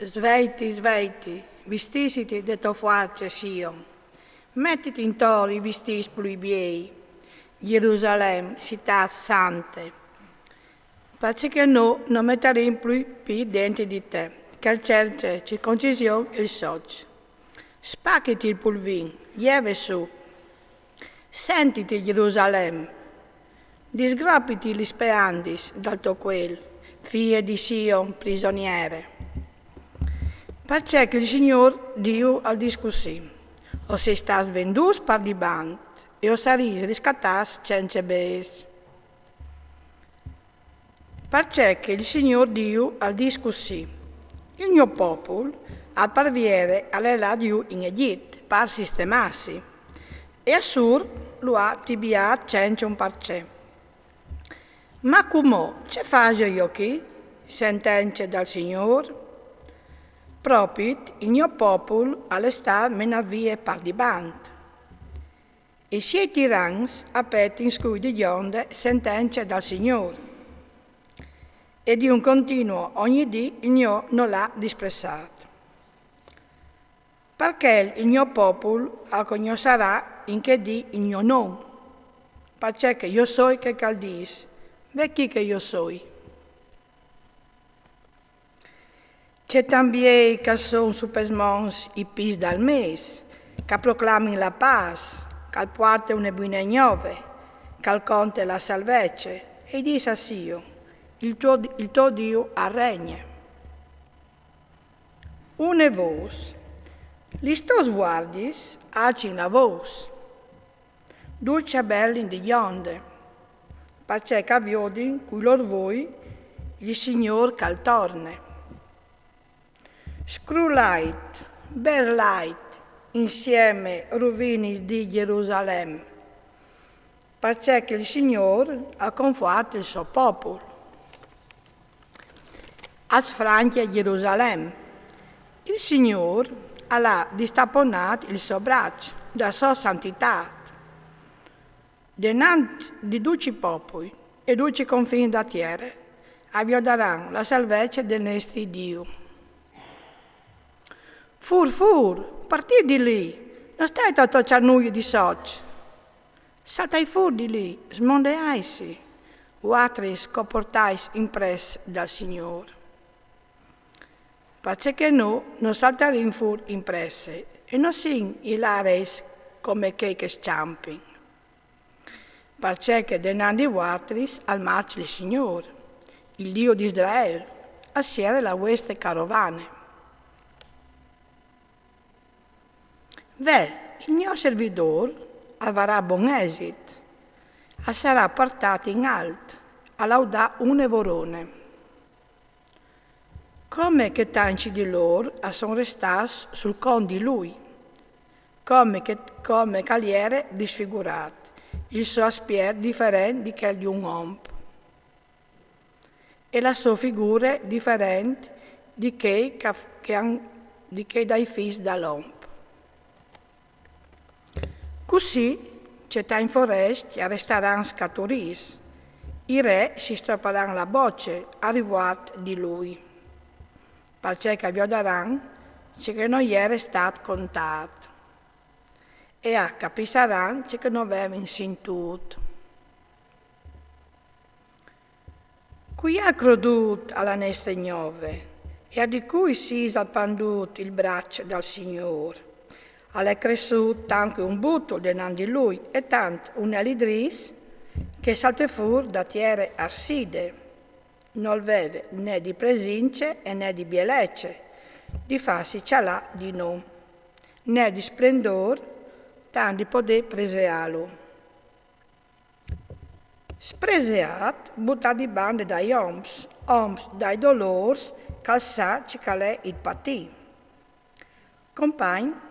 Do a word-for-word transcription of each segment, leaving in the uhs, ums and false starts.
Sveiti, sveiti, vistìsiti de to fuarce, Sion. Metiti intor i vistìs plui biei, Jerusalem, citât sante. Parcè che no, no metarìn plui pît dentri di te, che al cerce circoncision il soç. Spachiti il pulvin, jeve sù. Sentiti, Jerusalem, disgropiti lis peandis dal to cuel, fie di Sion prisoniere. Parcè che il Signôr Diu al dîs cussì: O sês stâts vendûts par dibant e o sarês riscatâts cence bêçs. Parcè che il Signôr Diu al dîs cussì: Il gno popul, al par viere, al è lât jù in Egjit par sistemâsi, e Assur lu à tibiât cence un parcè. Ma cumò ce fasio jo chi? Sentence dal Signôr. Propit il gno popul al è stât menât vie par dibant. E siei tirans a petin scui di gjonde, sentence dal Signôr. E di un continuo ogni dì il gno nol à dispresât. Parcè il gno popul al cognossarà in chê dì il gno non, parcè che jo soi chel che al dîs: Ve chi che jo soi. Ce tant biei che a son su pes monts i pîts dal mês, che a proclamin la pâs, che al puarte une buine gnove, che al conte la salvece, e i dîs a Sion: Il to, il to Diu al regne. Une vôs. Lis tôs vuardiis alcin la vôs. Ducj a berlin di gjonde, parcè che a viodin cui lôr voi il Signôr che al torne. Scrulait, berlait insiemi, ruvinis di Jerusalem, parcè che il Signôr al confuarte il so popul. Al sfranche Jerusalem. Il Signôr al à distaponât il so braç da sô santitât. Denant di ducj i popui e ducj i confins da tiere a viodaran la salvece dal nestri Diu. Fûr, fûr, partît di li, no stait a tocjâ nuie di soç. Saltait fûr di li, smondeaitsi, vualtris che o puartais imprès dal Signôr. Parcè che nô no saltarìn fûr impresse e no sin i lareis come chei che scjampin. Parcè che denant di vualtris al marce il Signôr, il Diu di Israel, al siere la vuestre carovane. Ve, il gno servidôr al varà bon esit, al sarà puartât in alt, a laudâ une vorone. Come che tancj di lôr a son restâts sul cont di lui, come che, come che al jere disfigurât, il so aspiet diferent di chel di un om, e la sô figure diferent di chei che, che a àn, di chei dai fîs dal om. Cussì, ce tancj forescj a restaran scaturîts, i re si stroparan la boce a rivuart di lui, parcè che a viodaran ce che no jere stât contât, e a capissaran ce che no vevin sintût. Cui à crodût a la nestre gnove, e a di cui si isal pandût il braç dal Signôr? Al è cressût tant che un butul denant di lui, e tant un elidrîs, che salte fûr da tiere arside. Nol veve né di presince e né di bielece, di fâsi cjalâ di non, né di splendôr, tant di podê preseâlu. Spreseât, butât di bande dai oms, oms dai dolôrs, che al sa ce che al è il patî. Compagn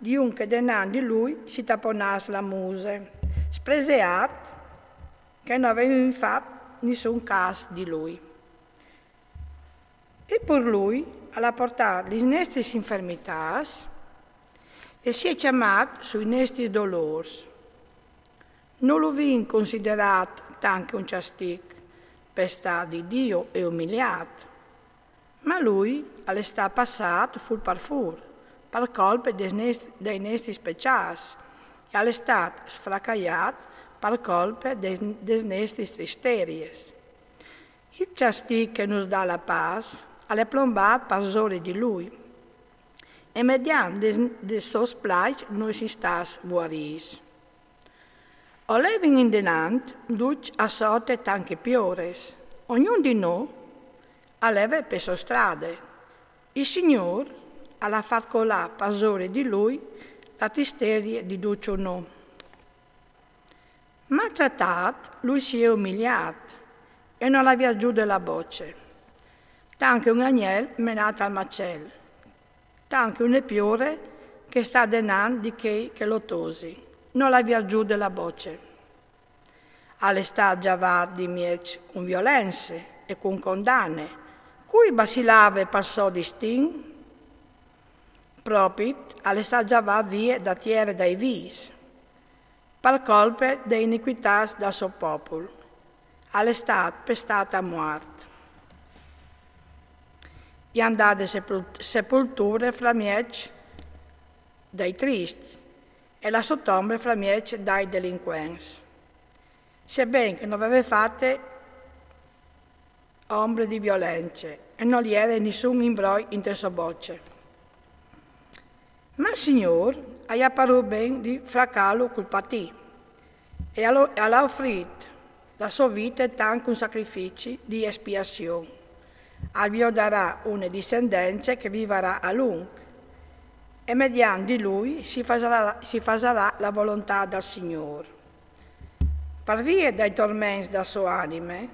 di un che denant di lui si taponàs la muse. Spreseât, che no vevin fat nissun câs di lui. E pûr lui al à puartât lis nestris infermitâts e si è cjamât sui nestris dolôrs. No lu vin considerât tant che un cjastich, pes stâ di Diu e umiliât, ma lui al è stât passât fûr par fûr, par colpe des nest-, dai nestris peçâts, e al è stât sfracaiât par colpe des, des nestris tristeries. Il cjastig che nus dà la pâs al è plombât parsore di lui, e mediant des, des sôs plaçs nô sin stâts vuarîts. O levin indenant ducj a sorte tant che piores, ognun di nô al leve pe sô strade. Il Signôr al à fat colâ parsore di lui la tristerie di ducjun nô. Maltratât, lui si è umiliât e nol à vierzût la bocje. Tant che un agnel menât al macel, tant che une piore che e sta denant di chei che lu tosin, nol à vierzût la bocje. Al è stât gjavât di mieç cun violence e cun condane. Cui bacilave par so distin? Propit al è stât gjavât vie da tiere dai vîfs, par colpe des iniquitâts dal so popul. Al è stât pestât a muart. I àn dât de sepul-, sepulture framieç dai triscj, e la sô tombe framieç dai delincuents. Seben che no veve fate ombre di violence e nol jere nissun imbroi inte sô bocje. Ma il Signôr i à parût ben di fracâlu cul patî, e al, al à ofrît la sô vite tant che un sacrifici di espiazion. Al viodarà une discendence che vivarà a lunc, e mediant di lui si fasarà, si fasarà la volontât dal Signôr. Par vie dai torments da sô anime,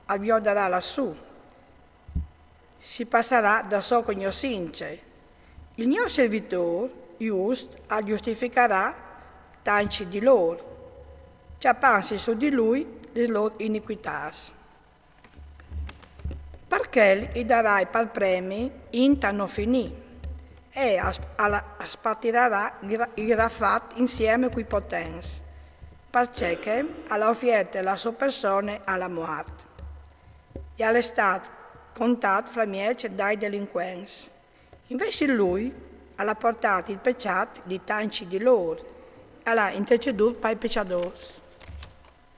al viodarà la sù, si passarà da sô cognossince. Il gno servitôr just al justificarà tancj di lôr, cjapantsi su di lui les lôr iniquitâts. Par chel i darai par premi int a no finî, e al, al spartirarà il gra-, il grafât insieme cui potents, parcè che al à ofierte la sô persone a la muart. E al è stât contât framieç dai delincuents. Invezit lui al à puartât il pecjât di tancj di lôr, al à intercedût pai pecjadôrs.